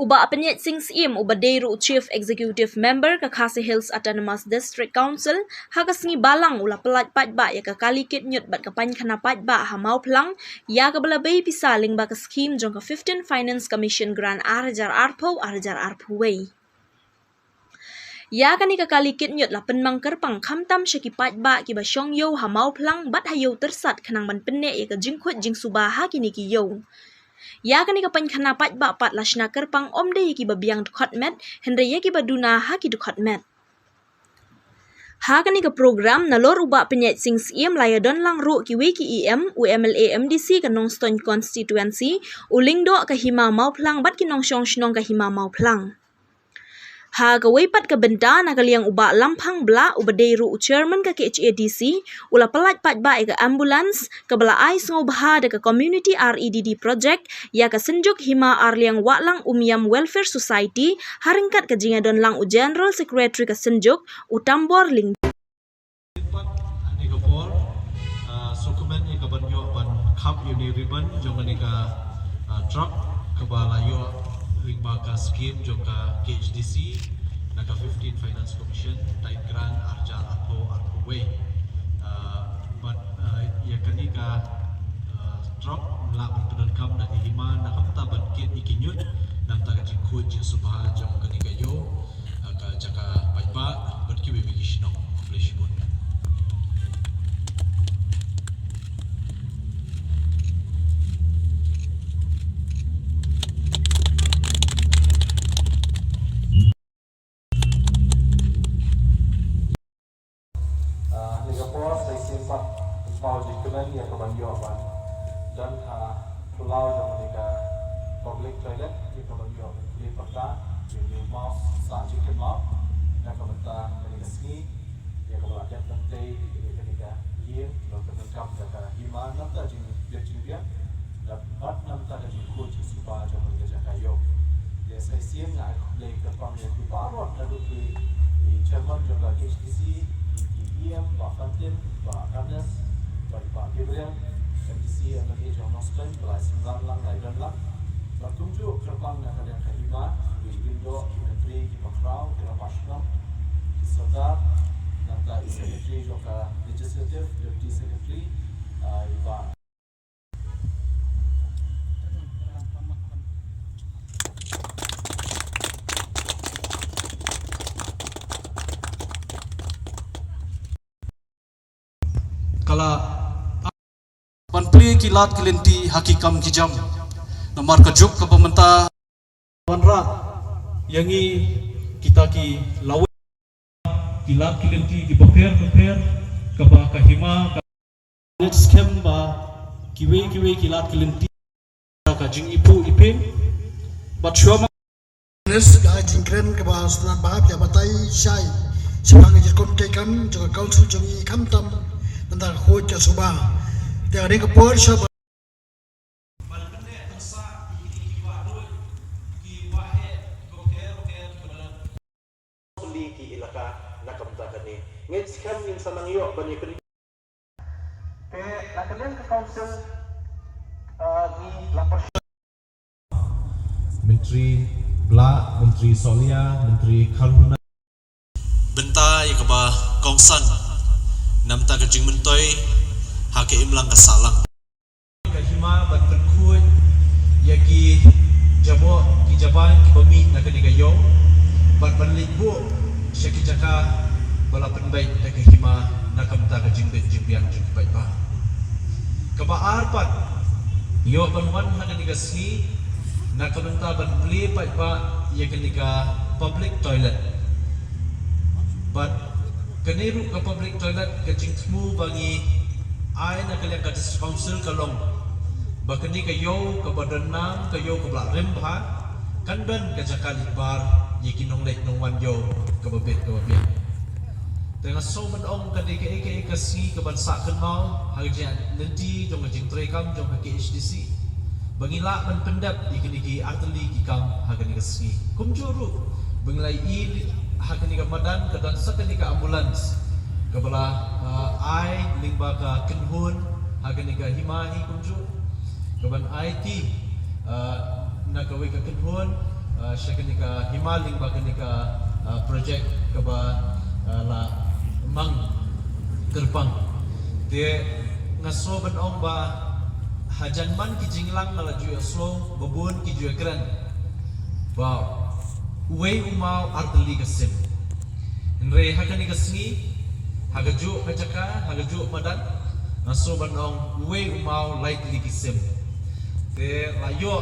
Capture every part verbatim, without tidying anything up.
Bah Pyniaid Sing Syiem uba dei ruh u Chief Executive Member ka Khasi Hills Autonomous District Council, ha ka sngi Balang u la pyllait paidbah ïa ka kali kit ñiut bad ka painkhana paidbah ha Mawphlang ïa kaba la bei pisa lyngba ka skhim jong ka fifteen Finance Commission Grant ar hajar arphew, ar hajar arphew wei. Ïa kane ka kali kit ñiut la pynmang kyrpang khamtam sha ki paidbah kiba shong ïew ha Mawphlang bad ha Ïew Tyrsad khnang ban pynneh ïa ka jingkhuid jingsuba ha kine ki ïew. Ïa kane ka painkhana paidbah pat la shna kyrpang ym dei ïa kiba biang dkhot met, hynrei ïa kiba duna ha ki dkhot met. Ha kane ka program nalor u Bah Pyniaid Sing Syiem la ïadon lang ruh kiwei ki E M, u M L A M D C ka Nongstoiñ constituency, u Lyngdoh ka Hima Mawphlang bad ki nongshong shnong ka Hima Mawphlang. Ha kawei pat ka bynta, na ka liang u Bah Lamphang Blah uba dei ruh u Chairman ka K H A D C u la pyllait paidbah ïa ka ambulance kaba la ai sngewbha da ka Community R E D D Project ïa ka Synjuk Hima Arliang Wahlang Umiam Welfare Society ha ryngkat ka jingïadon lang u General Secretary ka Synjuk, u Tambor Lyngdoh. Pat ha kane ka por, ah, sngewkmen ïa ka ban ïoh ban khap ïa une u ribbon jong kane ka, ah, truck kaba la ïoh lyngba ka skhim jong ka K H D C na ka fifteen Finance Commission, Tied Grant ar hajar arphew, arphew wei. Ah, bad, ah, ïa kane ka, ah, truck la ban pyndonkam da ka hima na ka bynta ban kit ïa ki ñiut na ka bynta ka jingkhuid jingsuba jong kane ka ïew, ah, ka jaka paidbah bad kiwei kiwei ki shnong. Khublei shibun. Ah, ha kane ka por sa shisien pat, pynpaw jingkmen ïa ka ban ïoh ban don ha khlaw jong kane ka public toilet, ïa ka ban ïoh ban plie pyrta ïa une u maw sah jingkynmaw na ka bynta kane ka sngi, ïa kaba la dep ban tei ïa kane ka ïing, ba pyndonkam da ka hima, namar jingbiang jingbiang, bad namar ka jingkhuid jingsuba jong kane ka jaka ïew. Te sa shisien nga ai khublei kyrpang ïa phi baroh, naduh ki, ki chairman jong ka K H D C, ki E M, Bah Fantin, Bah Ernest, bad Bah Gabriel, M D C, M L A jong Nongstoiñ, ba la ïasynran lang, la ïadon lang. Bad kumjuh kyrpang na ka liang ka hima, ki Lyngdoh, ki myntri, ki bakhraw, ki rangbah shnong, ki sordar, nangta i secretary jong ka legislative, deputy secretary, ah, i Bah Ka la ban plie ki lad ki lynti ha ki kam ki jam. Namar ka juk kaba mynta wanrah ïa ngi kita ki lawei, ki lad ki lynti kiba pher bapher, kaba ka hima ka leit skhem ba kiwei kiwei ki lad ki lynti ka jingïapoh ïaping. Bad shuwa ma Nes ka jingkren kaba sngewtynnat bha, ïa batai shai shaphang ka jingkhot treikam jong ka council jong ngi khamtam na ka bynta ka khuid ka suba. Te ha kane ka por shaba ki elaka na ka bynta kane. Ngeit skhem ngin sa nang ïoh ban ïa kane. Te na ka liang ka council, eh, ngi la pyrshah. Myntri Blah, Myntri Solia, Myntri Kharhuna. Bynta ïa kaba kongsan na bynta ka jingmyntoi ha ka imlang ka sahlang. Ka hima ban pynkhuid ïa ki jaboh ki jaban kiba mih na kane ka ïew, bad ban leit buh sha ki jaka ba la pynbeit da ka hima na ka bynta ka jingbit jingbiang jong ki paidbah. Kaba ar pat, ïoh ban wan ha kane ka sngi na ka bynta ban plie paidbah ïa kane ka public toilet. Bad kane ruh ka public toilet, ka jingthmu ba ngi ai na ka liang ka District Council ka long ba kane ka ïew kaba don nam, ka ïew kaba la rim bha, kan don ka jaka leit bar ïa ki nongleit nongwan ïew kaba bit kaba biang. Te nga sngew ban ong ka dei kaei kaei ka sngi kaban sah kynmaw ha ka jingïaid lynti jong ka jingtreikam jong ka K H D C. Ba ngi lah ban pyndep ïa kine ki artylli ki kam ha kane ka sngi. Kumjuh ruh ba ngi la ïohi ha kane ka madan ka don sa kane ka ambulance kaba la, ah, ai lyngba ka kynhun ha kane ka hima hi kumjuh. Kaban aiti, ah, na kawei ka kynhun, Uh, sha kane ka hima lyngba kane ka uh, project kaba uh, la mang kyrpang. Te nga sngew ban ong ba hajan man ki jingïalang nga la ju ïohsngew ba bun ki ju ïakren ba uwei u maw ar tylli ka sim. Hynrei ha kane ka sngi, ha kajuh ka jaka, ha kajuh madan, nga sngew ban ong uwei u maw lai tylli ki sim. Te la ïoh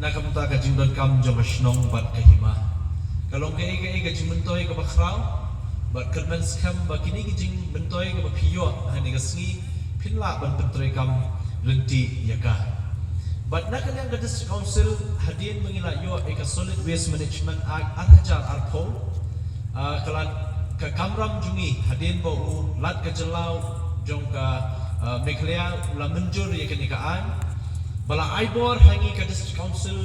na ka bynta ka jingdonkam jong ka shnong bad ka hima. Ka long kaei kaei ka jingmyntoi kaba khraw bad kyrmen skhem ba kine ki jingmyntoi kaba phi ïoh ha kane ka sngi phin lah ban pyntreikam lynti ïa ka. Bad na ka liang ka District Council, hadien ba ngi la ïoh ïa ka Solid Waste Management Act ar hajar arphew, ah, ka la, ka kamram jong ngi hadien ba u Lat ka jylla jong ka, ah, Meghalaya u la mynjur ïa kane ka aiñ, ba la ai bor ha ngi ka District Council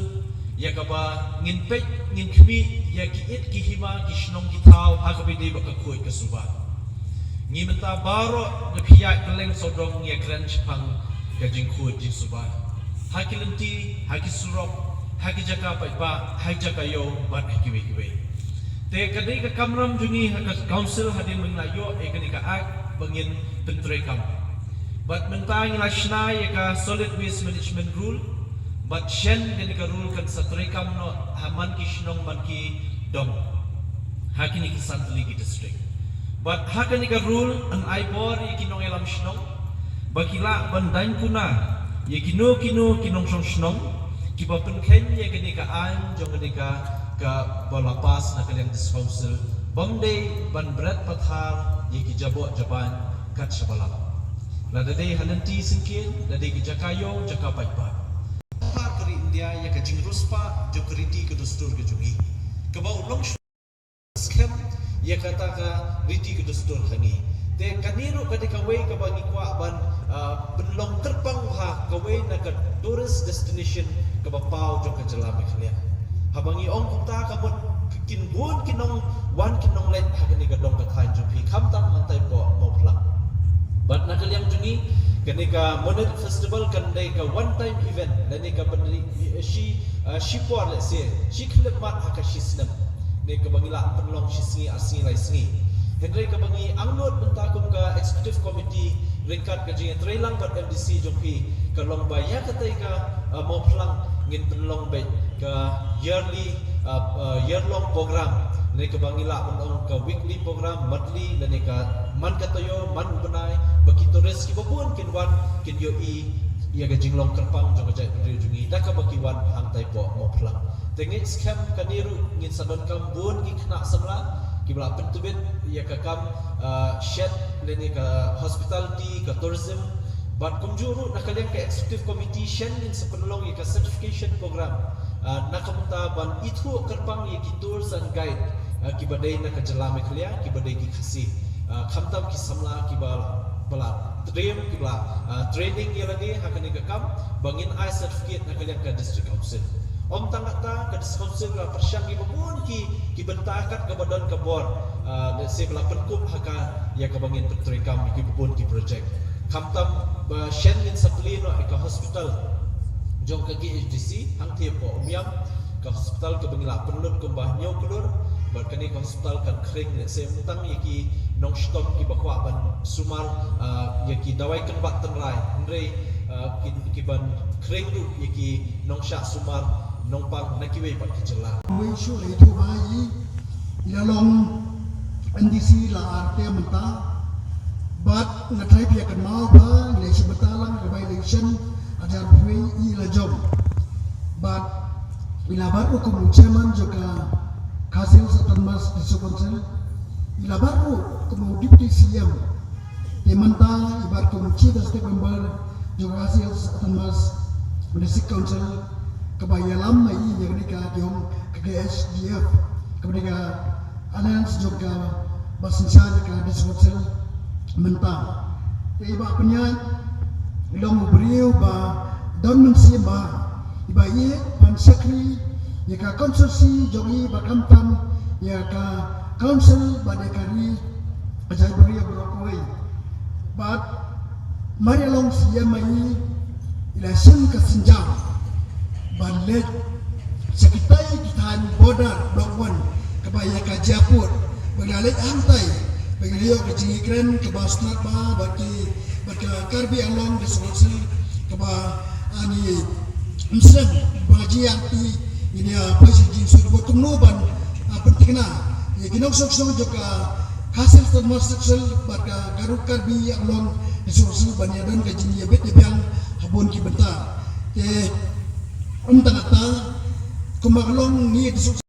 ïa kaba ngin peit, ngin khmih ïa ki it ki hima, ki shnong ki thaw ha kaba ïadei bad ka khuid ka suba. Ngi mynta baroh ngi phi ïaid kylleng sawdong ngi ïakren shaphang ka jingkhuid jingsuba ha ki lynti, ha ki surok, ha ki jaka paidbah, ha ki jaka ïew bad ha kiwei kiwei. Te ka dei ka kamram jong ngi ha ka council hadien ba ngi la ïoh ïa kane ka act ba ngin pyntreikam. Bad mynta ngi la shna ïa ka Solid Waste Management Rule bad shen kane ka rule kan sa treikam noh ha man ki shnong man ki dong ha kine ki san tylli ki district. Bad ha kane ka rule yn ai bor ïa ki nongïalam shnong ba ki lah ban daiñ kuna ïa kino kino ki nongshong shnong kiba pynkheiñ ïa kane ka aiñ jong kane ka, kaba la pass na ka liang District Council, bym dei ban bret pathar ïa ki jaboh jabaiñ kat shaba lah. Lada dei ha lynti syngkien, lada dei ki jaka ïew, jaka paidbah. Bad ka ri India ïa ka jingriewspah jong ka riti ka dustur ka jong ngi, kaba u long skhem ïa kata ka riti ka dustur ha ngi. Te kane ruh ka dei kawei kaba ngi kwah ban, ah, pynlong kyrpang ha kawei na ka tourist destination kaba paw jong ka jylla Meghalaya. Haba ngi ong kumta ka mut kin bun ki nongwan ki nongleit ha kane ka dong ka thaiñ jong phi khamtam hangtai hapoh Mawphlang. Bad na ka liang jong ngi, kane ka Monit Festival kan dei ka one time event, lane ka ban ri, eh, shi, eh, shi por lehse shi khyllipmat ha ka shi snem. Ne kaba ngi lah pynlong shi sngi ar sngi lai sngi. Hynrei kaba ngi angnud mynta kum ka executive committee ryngkat ka jingïatreilang bad M D C jong phi ka long ba ïa katei ka, uh, Mawphlang ngin pynlong beit ka yearly, uh, uh, year long program. Ne kaba ngi lah ban ong ka weekly program, monthly, lane ka man ka taïew man u bnai, ba ki tourist kiba bun kin wan kin ïohi ïa ka jinglong kyrpang jong ka jaitbynriew jong ngi da kaba ki wan hangtai hapoh Mawphlang. Te ngi skhem kane ruh ngin sa donkam bun ki khynnah samla kiba la pyntbit ïa ka kam, ah, shet lane ka hospitality, ka tourism. Bad kumjuh ruh na ka liang ka executive committee shen ngin sa pynlong ïa ka certification program, ah, na ka bynta ban ithuh kyrpang ïa ki tours and guide, ah, kiba dei na ka jylla Meghalaya, kiba dei ki Khasi. Ah, khamtam ki samla kiba, ba la train, kiba la, ah, training ïa lade ha kane ka kam ba ngin ai certificate na ka liang ka District Council. Ym tang kata, ka District Council la pyrshang ïa ba bun ki, ki bynta kat kaba don ka bor, ah, lehse ba la pynkup ha ka ïa kaba ngin pyntreikam ïa ki ba bun ki project. Khamtam ba shen ngin sa plie noh ïa ka hospital jong ka K H D C hangtei hapoh Umiam, ka hospital kaba ngi la pynlut kumba hynñiew klur. Bad kane ka hospital kan khring lehse ym tang ïa ki nongshitom kiba kwah ban sumar, ah, ïa ki dawai kynbat tynrai, hynrei, ah, ki, ki ban khring ruh ïa ki nongshah sumar nongpang na kiwei pat ki jylla. Wei shu lei tu ba i, i la long M D C la ar term mynta. Bad nga trai pia kan mau ba ngi lei shi mynta lang ka bai election ajar phui i la jom. Bad i la bar ruh kum u chairman jong ka Khasi Hills Autonomous District Council. I la bar ruh kum u deputy C M. Te mynta i bar kum u chief executive member jong ka Khasi Hills Autonomous District Council, kaba ïalam ma i ïa kane ka jong ka K H D F, kaba dei ka alliance jong ka ba synshar ïa ka District Council mynta. Te i Bah Pynïaid i long u briew ba don mynsiem ba i ba i ban shakri ïa ka constituency jong i ba khamtam ïa ka council bad ïa ka ri ka jaitbynriew baroh kawei. Bad mar i long C M ma i, i la shim ka synjam ban leit Sa kitai ki thaiñ border Block One kaba ïa ka Jaipur ba ngi la leit hangtai ba ngi la ïoh ka jingïakren kaba sngewtynnat bha bad ki bad ka Karbi Anglong District Council kaba ani msem ba jingïang ti ngin ïa poi sha jingsngewbha kumno ban pynthikna ïa ki nongshong shnong jong ka Khasi Hills Autonomous District Council bad ka Garo Karbi Anglong District Council ban ïa don ka jingïabit ïabiang ha bun ki bynta. Te ym tang kata, kumba ka long ngi District